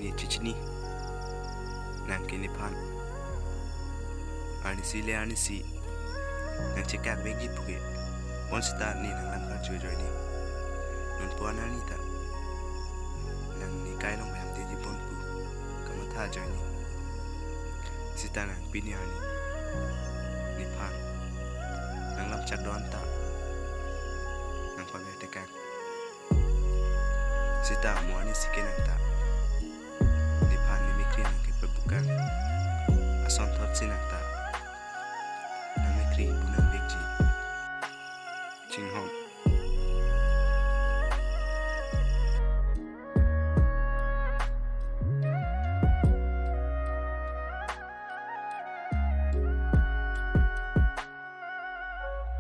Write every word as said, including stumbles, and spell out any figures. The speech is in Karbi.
Ne chechini, nang ke nephan arnisi le arnisi nang chekak vekji puke, bonsita ne nang lam karju ajoine. Non puan arni ta nang ne kai along bham teji pon pu kamatha ajoine. Sita nang pini arni nephan nang lam chak do-an ta nang pamer tekang. Sita mo arnisi ke nang ta nephan ne mikri nang ke pebukan. Ason thot si nang ta